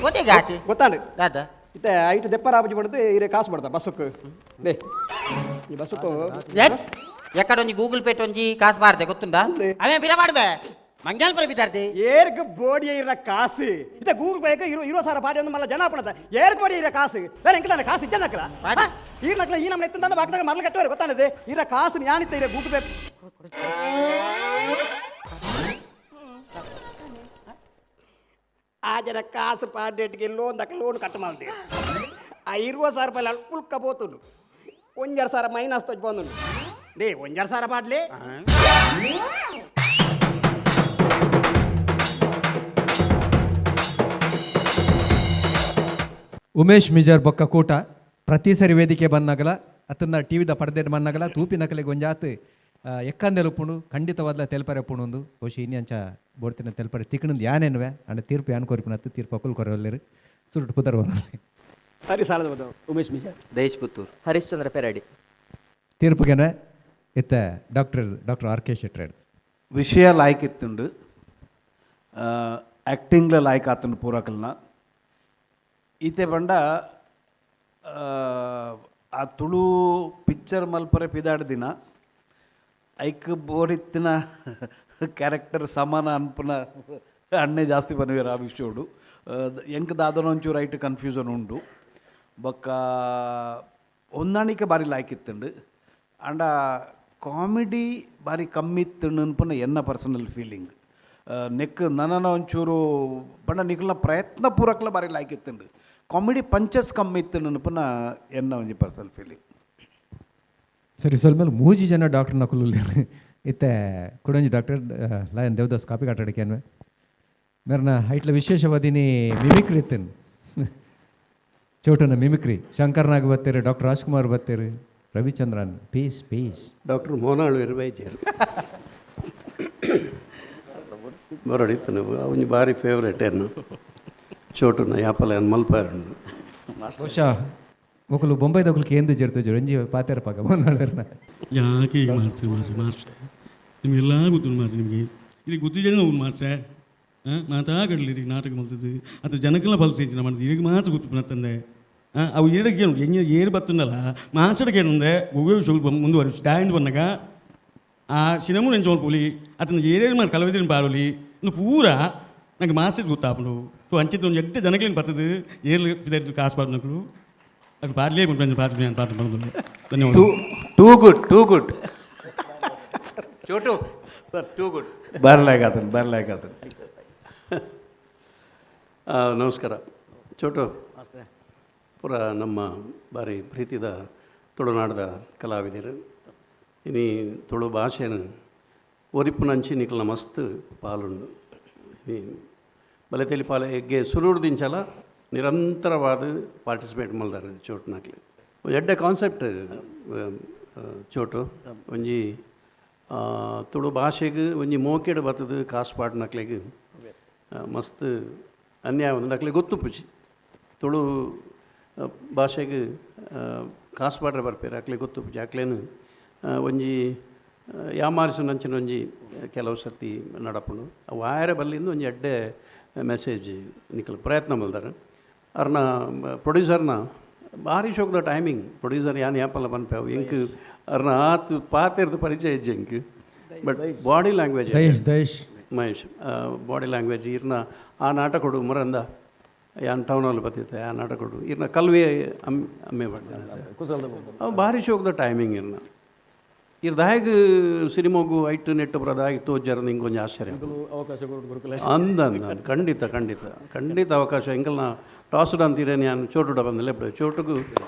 ಒಟ್ಟಿಗೆ ಆತಿ ಗೊತ್ತಾಂಡು ದಾದ ಇತ್ತೆ ಐಟು ದೆಪ್ಪರ ಆಪುಜಿ ಪಡೆದು ಇರೆ ಕಾಸು ಬಡ್ತಾ ಬಸ್ಸುಕ್ಕು they ಈ ಬಸ್ಸುಕ್ಕು ಎಕ್ಕಡ ಒಂಜಿ ಗೂಗಲ್ ಪೇ ಒಂಜಿ ಕಾಸು ಬಾರ್ದೆ ಗೊತ್ತುಂಡ ಅವೇ ಬಿಲ ಮಾಡ್ಬೆ ಮಂಜಾಲ್ ಪರ ಬಿದ್ದಾರ್ದಿ ಏರ್ಕ್ ಬೋಡಿ ಇರ ಕಾಸು ಇತ್ತೆ ಗೂಗಲ್ ಪೇಕ್ ಇರೋ ಇರೋ ಸಾರ ಬಾಡಿ ಒಂದು ಮಲ್ಲ ಜನ ಪಣದ ಏರ್ಕ್ ಬೋಡಿ ಇರ ಕಾಸು ಬೇರೆ ಎಂಕಲ ಕಾಸು ಇಜ್ಜ ನಕ್ಕಲ ಈ ನಕ್ಕಲ ಈ ನಮ್ಮ ಎತ್ತಂದ ಬಾಕದಾಗ ಮರಳು ಕಟ್ಟುವರು ಗೊತ್ತಾನದೆ ಇರ ಕಾಸು ಯಾನಿತ್ತ ಇರ ಗೂಗಲ್ ಪೇ ಆ ಜನ ಕಾಸು ಪಾಡೇಟ್ಗೆ ಲೋನ್ ದಕ್ಕ ಲೋನ್ ಕಟ್ ಮಾಡ್ದೆ ಆ 20,000 ರೂಪಾಯಿ ಪುಲ್ಕ ಪೋತುಂಡು 1.5 ಸಾವಿರ ಮೈನಸ್ ತೊಜ್ ಬಂದುಂಡು they 1.5 ಸಾವಿರ ಪಾಡ್ಲಿ. ಉಮೇಶ್ ಮಿಜಾರ್ ಬೊಕ್ಕ ಕೂಟ ಪ್ರತಿ ಸರಿ ವೇದಿಕೆ ಬಂದಾಗಲ ಅತ್ತನ್ನ ಟಿ ವಿದ ಪರ್ದೆಡ್ ಬಂದಾಗಲ ತೂಪಿ ನಕಲಿಗೆ ಒಂಜಾತ್ ಎಕ್ಕಂದೆಲು ಪುಣು ಖಂಡಿತವಾದ್ಲ ತೆಲ್ಪರೆ ಪುಣುಂದು ಬಹುಶಃ ಇನ್ನಂಚ ಬೋಡ್ತಿನ ತೆಲ್ಪರೆ ತಿಕ್ಕಣಂದು ಯಾನೇನುವೆ ಅಂಡ ತೀರ್ಪು ಯಾನ್ ಕೊರಿಪಿನತ್ತು ತೀರ್ಪು ಅಕುಲ್ ಕೊರವಲ್ಲೇರು ಸುರುಟು ಪುದರ್ ಸರಿ ಸಾಲದ ಬಂದವು ಉಮೇಶ್ ಮಿಜಾರ್ ದಯೇಶ್ ಪುತ್ತೂರ್ ಹರಿಶ್ಚಂದ್ರ ಪೆರಾಡಿ ತೀರ್ಪುಗೆನೆ ಇತ್ತ ಡಾಕ್ಟರ್ ಡಾಕ್ಟರ್ ಆರ್ ಕೆ ಶೆಟ್ರೇಡ್. ವಿಷಯ ಲಾಯ್ಕ್ ಇತ್ತುಂಡು ಆ್ಯಕ್ಟಿಂಗ್ಲ ಲಾಯ್ಕ್ ಆತುಂಡು ಪೂರಕಲ್ನ ಈತೆ ಬಂಡ ಆ ತುಳು ಪಿಕ್ಚರ್ ಮಲ್ಪರೆ ಪಿದಾಡ್ ದಿನ ಐಕ್ ಬೋರಿತ್ತಿನ ಕ್ಯಾರೆಕ್ಟರ್ ಸಮಾನ ಅನ್ಪುನ ಅಣ್ಣೆ ಜಾಸ್ತಿ ಬನ್ನುವೆರ್ ಆ ವಿಷಯೋಡು ಎಂಕ್ ದಾದನ ಒಂಚೂರು ಐಟ್ ಕನ್ಫ್ಯೂಷನ್ ಉಂಡು ಬೊಕ್ಕ ಹೊಂದಾಣಿಕೆ ಬಾರಿ ಲಾಯ್ಕ್ ಇತ್ತುಂಡು ಆಂಡ ಕಾಮಿಡಿ ಬಾರಿ ಕಮ್ಮಿ ಇತ್ತುಂಡು ಅನ್ಪುನ ಎನ್ನ ಪರ್ಸನಲ್ ಫೀಲಿಂಗ್ ನೆಕ್ ನನನ ಒಂಚೂರು ಬಣ್ಣ ನಿಕ್ಲ ಪ್ರಯತ್ನ ಪೂರಕ್ಲ ಬಾರಿ ಲಾಯ್ಕ್ ಇತ್ತುಂಡು ಕಾಮಿಡಿ ಪಂಚಸ್ ಕಮ್ಮಿ ಇತ್ತುಂಡು ಅನ್ಪುನ ಎನ್ನ ಒಂಜಿ ಪರ್ಸನಲ್ ಫೀಲಿಂಗ್. ಸರಿ ಸ್ವಲ್ಪ ಮೇಲೆ ಮೂಜಿ ಜನ ಡಾಕ್ಟರ್ ನಕುಲು ಇತ್ತೆ ಕುಡಂಜಿ ಡಾಕ್ಟರ್ ಲಯನ್ ದೇವದಾಸ್ ಕಾಪಿ ಕಾಟಾಡಿಕೆ ಅನ್ವೆ ಮೇರ್ನ ಐಟ್ಲ ವಿಶೇಷವಾದಿನಿ ಮಿಮಿಕ್ರಿ ಇತ್ತೇನು ಚೌಟನ ಮಿಮಿಕ್ರಿ ಶಂಕರ್ ನಾಗ್ ಬತ್ತೇರು ಡಾಕ್ಟರ್ ರಾಜ್ಕುಮಾರ್ ಬತ್ತೇರು ರವಿಚಂದ್ರನ್ ಪೀಸ್ ಪೀಸ್ ಡಾಕ್ಟರ್ ಮೋನಾಳು ಇರ್ಬೈಜೇರು ಬರೋಡಿತ್ತನು ಒಂಜಿ ಬಾರಿ ಫೇವ್ರೇಟ್ ಏನು ಚೋಟುನ ಯಾಪಲ ಏನು ಮಲ್ಪಾರುಂಡು. ಬಹುಶಃ ಮೊಕಲು ಬೊಂಬೈದೊಕಲು ಕೇಂದ್ರ ಜೇರ್ತು ಒಂಜಿ ಪಾತೇರ ಪಾಕ ಮೋನಾಳ್ನ. ಯಾಕೆ ಈಗ ಮಾಡ್ತೀರಿ ಮಾಸ್ಟ್ರೆ? ಮಾಸ್ಟ್ರೆ ನಿಮಗೆಲ್ಲ ಗೊತ್ತು ಮಾರ್ರೆ, ನಿಮಗೆ ಇಲ್ಲಿ ಗೊತ್ತು ಜನ ಉಂಟು ಮಾಸ್ಟ್ರೆ. ಹಾಂ ಮಾತಾಗಡ್ಲಿ ಈಗ ನಾಟಕ ಮಲ್ತದ್ದು ಅದು ಜನಕ್ಕೆಲ್ಲ ಬಲ್ಸ ಹೆಂಚಿನ ಮಾಡ್ದು ಈಗ ಮಾತ್ರ ಗೊತ್ತು ತಂದೆ. ಹಾಂ ಅವು ಏಡಕ್ಕೆ ಏನು ಹೆಂಗೆ ಏರು ಬತ್ತಂಡಲ್ಲ ಮಾಸ್ಟರ್ಗೆ ಏನಂದೆ ಒವ್ವೇ ವಿಷಯ ಮುಂದುವರಿ ಸ್ಟ್ಯಾಂಡ್ ಬಂದಾಗ ಆ ಸಿನಿಮಾ ನೆಂಚು ಮಲ್ಪೊಲಿ ಅದನ್ನ ಏರೇರು ಮಾಸ್ ಕಲವಿದ್ರಿನ ಪಾರೋಲಿ ಇನ್ನು ಪೂರ ನಂಗೆ ಮಾಸ್ಟರ್ ಗೊತ್ತಾಪುಂಡು. ಸೊ ಅಂಚಿತ್ತು ಒಂದು ಎಡ್ಡೆ ಜನಕ್ಲೇನು ಬರ್ತದೆ ಏರ್ಲು ಬಿದ್ದಾಯ್ತು ಕಾಸು ಪಾಡ್ನಕ್ಳು ಅದು ಪಾಡ್ಲೇ ಉಂಟು ಪಾಡ್ ಪಾಠ ಬಂದು. ಧನ್ಯವಾದ. Too good too good Chotu sir, too good. ಬರ್ಲಾಗತ್ತನ್ ಬರ್ಲಾಗತ್ತನ್. ನಮಸ್ಕಾರ ಚೋಟು. ಪೂರ ನಮ್ಮ ಬಾರಿ ಪ್ರೀತಿದ ತುಳುನಾಡದ ಕಲಾವಿದರು. ಇನಿ ತುಳು ಭಾಷೆನ ಒರಿಪುನಂಚಿ ನಿಕಲ್ನ ಮಸ್ತ್ ಪಾಲುಂಡು. ಇನಿ ಬಲೆ ತೆಲಿಪಾಲೆ ಎಗ್ಗೆ ಸುರೂರ್ದಿಂಚಲ ನಿರಂತರವಾದ ಪಾರ್ಟಿಸಿಪೇಟ್ ಮಲ್ದಾರೆ ಚೋಟುನಕ್ಲೆ. ಎಡ್ಡೆ ಕಾನ್ಸೆಪ್ಟ್ ಚೋಟು. ಒಂಜಿ ತುಳು ಭಾಷೆಗೆ ಒಂಜಿ ಮೋಕೆಡ್ ಬತ್ತದು ಕಾಸು ಪಾಡ್ನಕ್ಲೆಗ್ ಮಸ್ತ್ ಅನ್ಯಾಯ ಒಂದು ಅಕ್ಲೆಗ್ ಗೊತ್ತುಪುಜಿ. ತುಳು ಭಾಷೆಗೆ ಕಾಸು ಪಾಡ್ರೆ ಬರ್ಪೇರು ಅಕ್ಲೆಗ್ ಗೊತ್ತುಪುಜಿ. ಅಕ್ಲೇನು ಒಂಜಿ ಯಾಮಾರಿಸುನಂಚಿನ ಒಂಜಿ ಕೆಲವು ಸರ್ತಿ ನಡಪುಂಡು. ಅವು ಆಯರೆ ಬಲ್ಲಿಂದು ಒಂಜಿ ಎಡ್ಡೆ ಮೆಸೇಜ್ ನಿಕಲ್ ಪ್ರಯತ್ನ ಮಲ್ದಾರೆ. ಅರ್ನ ಪ್ರೊಡ್ಯೂಸರ್ನ ಭಾರಿ ಶೋಕದ ಟೈಮಿಂಗ್. ಪ್ರೊಡ್ಯೂಸರ್ ಯಾನ್ ಯಾಪಲ್ಲ ಪನ್ಪೆ ಅವು ಎಂಕ್ ಅರ್ನ ಆತ್ ಪಾತೆರ್ದ ಪರಿಚಯ ಇಜ್ಜಿ ಎಂಕ್. But body language Dayesh Dayesh Mahesh body language ಇರ್ನ ಆ ನಾಟಕೊಡು ಮುರಂದ ಯಾನ್ ಟೌನ್ ಹಾಲ್ ಬತ್ತಿತ್ತೆ ಆ ನಾಟಕೊಡು ಇರ್ನ ಕಲ್ವೆ ಅಮ್ಮೆ ಅವು ಭಾರಿ ಶೋಕದ ಟೈಮಿಂಗ್ ಇರ್ನ. ಇರ್ ದಾಯಗ್ ಸಿನಿಮಾಗು ಐಟ್ ನೆಟ್ಟು ಬರೋದಾಗಿ ತೋಜಾರ ನಿಂಗೆ ಒಂಜಿ ಆಶ್ಚರ್ಯ ಅಂದ ಅಂದ ಖಂಡಿತ ಖಂಡಿತ ಖಂಡಿತ ಅವಕಾಶ. ಎಂಕಲ್ನ ಟಾಸ್ಡ್ ಅಂತೀರ ನಾನು ಚೋಟುಡ ಬಂದಿಲ್ಲ ಚೋಟುಗು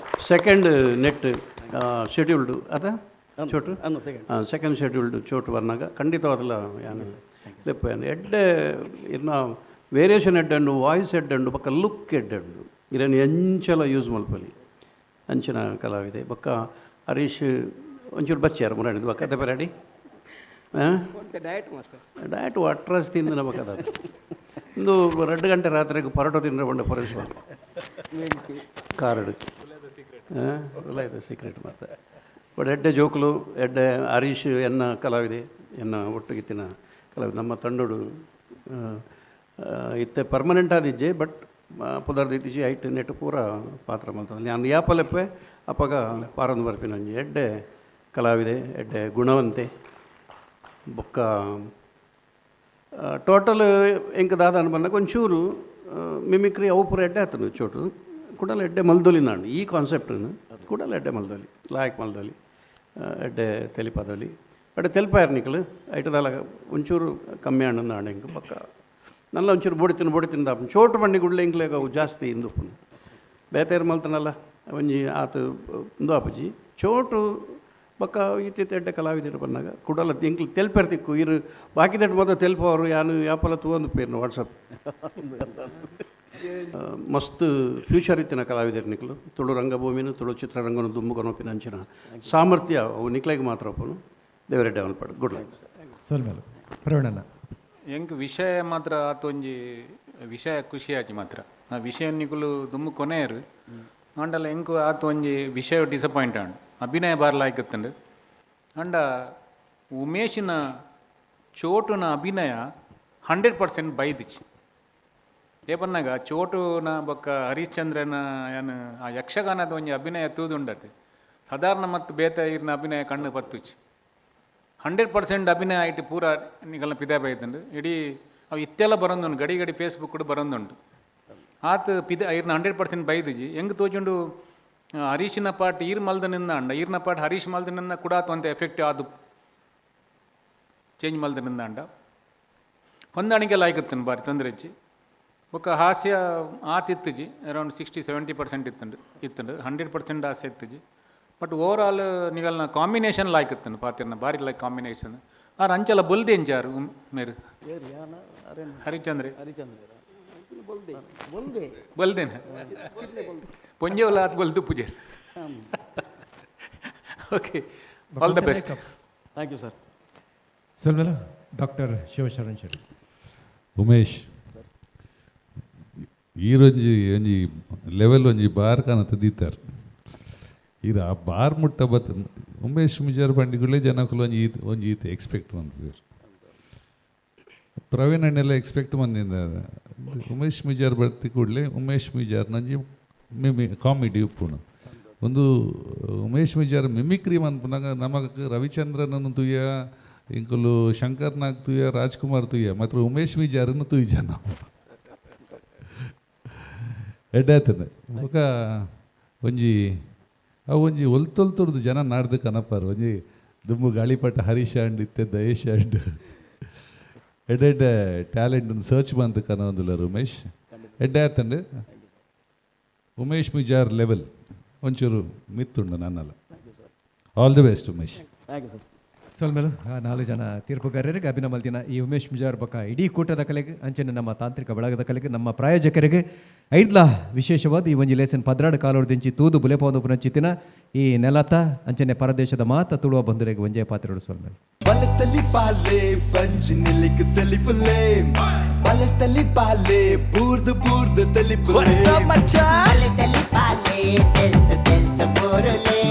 ಸೆಕೆಂಡ್ ನೆಟ್ ಶೆಡ್ಯೂಲ್ಡು ಅದ ಚೋಟು ಸೆಕೆಂಡ್ ಶೆಡ್ಯೂಲ್ಡು ಚೋಟು ಬರ್ನಾಗ ಖಂಡಿತವಾದಲ್ಲ ಯಾನು ಲೆಪ್ಪ ಎಡ್ಡೆ ಇರ್ನ ವೇರಿಯೇಷನ್ ಎಡ್ಡಂಡು ವಾಯ್ಸ್ ಎಡ್ಡಂಡು ಬೊಕ್ಕ ಲುಕ್ ಎಡ್ಡಂಡು ಇರನ್ನು ಎಂಚಲ ಯೂಸ್ ಮಲ್ಪಲಿ ಅಂಚಿನ ಕಲಾವಿದೆ. ಬೊಕ್ಕ ಹರೀಶ್ ಒಂಚೂರು ಬಚ್ಚಾರು ಮುರಾಣಿದ್ದು ಬೊಕ್ಕ ಅದೇ ಪರಾಡಿ ಡಯಟ್ ಮಾಸ್ಟರ್ ಡಯಟ್ ವಾಟ್ರಸ್ ತಿಂದನ ಬೊಕ್ಕ ಇಂದು 2 ಗಂಟೆ ರಾತ್ರಿಗೆ ಪರೋಟ ತಿಂದ್ರೆ ಬಂಡ ಪರಮೇಶ್ವರ ಕಾರ್ಡ್ ಉಲಾಯ್ದ ಸೀಕ್ರೆಟ್ ಮತ್ತೆ. ಬಟ್ ಎಡ್ಡೆ ಜೋಕುಲು ಎಡ್ಡೆ ಹರೀಶ್ ಎನ್ನ ಕಲಾವಿದೆ ಎನ್ನ ಒಟ್ಟುಗಿತ್ತಿನ ಕಲಾವಿದೆ ನಮ್ಮ ತಂಡೋಡು ಇತ್ತೆ ಪರ್ಮನೆಂಟ್ ಆದಿಜ್ಜೆ. ಬಟ್ ಪುದರ್ದ ಇತ್ತೀಚೆ ಐಟ್ ನೆಟ್ ಪೂರ ಪಾತ್ರ ಮಲ್ತದೆ. ನಾನು ಯಾಪಲೆಪ್ಪೆ ಅಪ್ಪಗ ಪಾರಂದು ಬರ್ಪಿನ ಒಂಜಿ ಎಡ್ಡೆ ಕಲಾವಿದೆ ಎಡ್ಡೆ ಗುಣವಂತೆ. ಬೊಕ್ಕ ಟೋಟಲ್ ಎಂಕ್ ದಾದ ಅನ್ಬನ್ನಾಗ ಒಂಚೂರು ಮಿಮಿಕ್ರಿ ಅವು ಪೂರ ಎಡ್ಡೆ ಆತನು ಚೋಟು ಕುಡಲ ಎಡ್ಡೆ ಮಲ್ದೊಲಿ ನಾಡು ಈ ಕಾನ್ಸೆಪ್ಟನ್ನು ಕುಡಲ ಎಡ್ಡೆ ಮಲ್ದೊಲಿ ಲಾಯಕ್ ಮಲ್ದೊಲಿ ಎಡ್ಡೆ ತೆಲಿಪಾದೊಲಿ. ಬಟ್ ತೆಲಿಪಾಯರ್ ನಿಕಲು ಐಟದಾಲ ಒಂಚೂರು ಕಮ್ಮಿ ಹಣ್ಣು ನಾಡು ಎಂಕ್ ಪಕ್ಕ ನಲ್ಲ ಒಂಚೂರು ಬೋಡಿ ತಿನ್ನು ದಾಪುಂಡು ಚೋಟು ಬಂಡಿ ಗುಡ್ಲೆ ಎಂಕ್ಲೆಗ್ ಅವು ಜಾಸ್ತಿ ಇಂದುಪ್ಪುಂಡು. ಬೇತೇರು ಮಲ್ತನಲ್ಲ ಒಂಜಿ ಆತ ಇಂದು ಆಪುಜಿ ಚೋಟು ಬೊಕ್ಕ ಈತಿತ್ತೆ ಎಡ್ಡೆ ಕಲಾವಿದರು ಬನ್ನಾಗ ಕುಡಲ ಎಂಕ್ಲು ತೆಲ್ಪೆರ್ ತಿಕ್ಕು ಇರು ಬಾಕಿದೆಟ್ ಮೊದಲು ತೆಲ್ಪವರು ಯಾನು ಯಾಪಲ ತೂವೊಂದು ಪೇರ್ನು ವಾಟ್ಸಪ್. ಮಸ್ತ್ ಫ್ಯೂಚರ್ ಇತ್ತಿನ ಕಲಾವಿದರು ನಿಕ್ಲು. ತುಳು ರಂಗಭೂಮಿನ ತುಳು ಚಿತ್ರರಂಗನ ದುಂಬು ಕೊನೊಪಿನ ಅಂಚಿನ ಸಾಮರ್ಥ್ಯ ಅವು ನಿಕ್ಲೆಗ್ ಮಾತ್ರ ಅಪ್ಪನು ದೇವರೆಡ್ಡೆ ಮಲ್ಪಡು. Good luck. ಸೊಲ್ಮೆಲು ಪ್ರವೀಣಣ್ಣ. ಎಂಕ್ ವಿಷಯ ಮಾತ್ರ ಆತೊಂಜಿ ವಿಷಯ ಖುಷಿಯಾಚಿ ಮಾತ್ರ ಆ ವಿಷಯ ನಿಕುಲು ದುಂಬು ಕೊನೆಯರು ಆಂಡಲ ಎಂಕು ಆತ ಒಂಜಿ ವಿಷಯ ಡಿಸಪಾಯಿಂಟ್ ಆಂಡ್. ಅಭಿನಯ ಬಾರ್ಲಾಯ್ಕತ್ತಂಡು ಅಂಡ ಉಮೇಶಿನ ಚೋಟುನ ಅಭಿನಯ 100% ಬೈದಿಚ್. ಏಪನ್ನಾಗ ಚೋಟುನ ಬೊಕ್ಕ ಹರಿಶ್ಚಂದ್ರನ ಏನು ಆ ಯಕ್ಷಗಾನದ ಒಂಜಿ ಅಭಿನಯ ತೂದುಂಡತೆ ಸಾಧಾರಣ ಮತ್ತು ಬೇತ ಇರ್ನ ಅಭಿನಯ ಕಣ್ಣು ಪತ್ತುಚಿ 100% ಅಭಿನಯ ಆಯ್ತು ಪೂರ ನಿಗಲ್ನ ಪಿದೆ ಬೈದುಂಡು. ಇಡೀ ಅವು ಇತ್ತೆಲ್ಲ ಬರೋದುಂಡು ಗಡಿ ಗಡಿ ಫೇಸ್ಬುಕ್ ಬರೋದುಂಟು ಆತ ಪಿದೆ ಇರ್ನ 100% ಬೈದುಜಿ. ಹೆಂಗೆ ತೋಜುಂಡು ಹರೀಶಿನ ಪಾಟ್ ಈರ್ ಮಲ್ದನಿಂದ ಅಂಡ ಈರ್ನ ಪಾಟ್ ಹರೀಶ್ ಮಲ್ದನಿಂದ ಕೂಡ ಆತು ಅಂತ ಎಫೆಕ್ಟ್ ಅದು ಚೇಂಜ್ ಮಲ್ದನಿಂದ ಅಂಡ ಹೊಂದಾಣಿಕೆ ಲಾಯ್ಕತ್ತನು ಬಾರಿ ತೊಂದರೆ ಹೆಚ್ಚಿ. ಬೊಕ್ಕ ಹಾಸ್ಯ ಆತಿತ್ತುಜಿ ಅರೌಂಡ್ 60-70% ಇತ್ತುಂಡು ಇತ್ತುಂಡು 100% ಹಾಸ್ಯ ಇತ್ತುಜಿ. ಬಟ್ ಓವರ್ ಆಲ್ ನಿಗಲ್ನ ಕಾಂಬಿನೇಷನ್ ಲಾಯ್ಕತ್ತನು ಪಾತಿರ್ನ ಬಾರಿ ಲೈಕ್ ಕಾಂಬಿನೇಷನ್ ಆರ್ ಅಂಚಲ ಬೊಲ್ದೆ ಎಂಚಾರು ಮೇರು ಹರಿಚಂದ್ರೆ ಬಲ್ದೇನೆ ಪೊಂಜೆವಲ ಆತ್ ಬಲ್ದು ಪೂಜೆ. Okay, all the best. Thank you sir. ಸೊಲ್ಮೆಲು doctor Shivasharan Shetty. Umesh ಈರೊಂಜಿ ಒಂಜಿ ಲೆವೆಲ್ ಒಂಜಿ ಬಾರ್ ಕಾನತ ದೀತಾರ್ ಈರ್ ಆ ಬಾರ್ ಮುಟ್ಟ ಬತ್ ಉಮೇಶ್ ಮಿಜಾರ್ ಪಂಡಿಗುಳ್ಳೆ ಜನಕುಲು ಒಂಜಿ ಈತ್ ಒಂಜಿ ಈತ್ ಎಕ್ಸ್ಪೆಕ್ಟ್ ಮನ್ಪುವೆರ್. ಪ್ರವೀಣ್ ಅಣ್ಣೆಲ್ಲ ಎಕ್ಸ್ಪೆಕ್ಟ್ ಮಂದಿಂದ ಉಮೇಶ್ ಮಿಜಾರ್ ಬರ್ತಿ ಕೂಡಲೇ ಉಮೇಶ್ ಮಿಜಾರ್ ನಂಜಿ ಮಿಮಿ ಕಾಮಿಡಿ ಉಪ್ಪುನು ಒಂದು ಉಮೇಶ್ ಮಿಜಾರ್ ಮಿಮಿಕ್ರಿ ಮನ್ಪುನಾಗ ನಮಕ್ ರವಿಚಂದ್ರನನ್ನು ತುಯ್ಯ ಇಂಕುಲು ಶಂಕರ್ ನಾಗ್ ತುಯ್ಯ ರಾಜ್ಕುಮಾರ್ ತುಯ್ಯ ಮಾತ್ರ ಉಮೇಶ್ ಮಿಜಾರನ್ನು ತುಯ್ಯ ನಾವು ಎಡ್ಡೆ ಬೊಕ ಒಂಜಿ ಅವು ಒಂಜಿ ಒಲ್ತೊಲ್ತುರ್ದು ಜನ ನಾಡ್ದು ಕನಪಾರು ಒಂಜಿ ದುಂಬು ಗಾಳಿಪಟ ಹರೀಶ್ ಅಂಡ್ ಇತ್ತೆ ದಯೇಶ್ ಅಂಡ್ ಎಡ್ಡೆ ಟ್ಯಾಲೆಂಟ್ ಸರ್ಚ್ ಬಂತು ಕನೊಂದುಲ್ಲ ಉಮೇಶ್. ಎಡ್ಡೆ ಆತಂಡು ಉಮೇಶ್ ಮಿಜಾರ್ ಲೆವೆಲ್ ಒಂಚೂರು ಮಿತ್ತುಂಡು ನನ್ನಲ್ಲ. All the best Umesh. Thank you sir. ಸೊಲ್ಮೆಲು ನಾಲ್ಕು ಜನ ತೀರ್ಪುಗಾರರಿಗೆ ಅಭಿನಮಲ್ದಿನ ಈ ಉಮೇಶ್ ಮಿಜಾರ್ ಬೊಕ್ಕ ಇಡೀ ಕೂಟದ ಕಲೆಗೆ, ಅಂಚನೆ ನಮ್ಮ ತಾಂತ್ರಿಕ ಬಳಗದ ಕಲೆಗೆ, ನಮ್ಮ ಪ್ರಾಯೋಜಕರಿಗೆ, ಐದ್ಲ ವಿಶೇಷವಾದ ಈ ಒಂಜಿ ಲೇಸನ್ 12 ಕಾಲೋರ್ದಿಂಚಿ ತೂದು ಬುಲೆಪೋದು ಪುನಂಚಿತಿನ ಈ ನೆಲತ ಅಂಚನೆ ಪರದೇಶದ ಮಾತ ತುಳುವ ಬಂಧುರಿಗೆ ಒಂಜೇ ಪಾತ್ರೆಡು ಸೊಲ್ಮೆಲು. ಬಲತಲಿ ಪಾಲೆ ಬಂಜಿ ನಿಲ್ಲಿಕ್ ತಲಿಪುಲೆ ಬಲತಲಿ ಪಾಲೆ ಬೂರ್ದು ಬೂರ್ದು ತಲಿಪುಲೆ. ಬಲತಲಿ ಪಾಲೆ ತೆಲ್ತ ತೆಲ್ತ ಬೋರುಲೆ.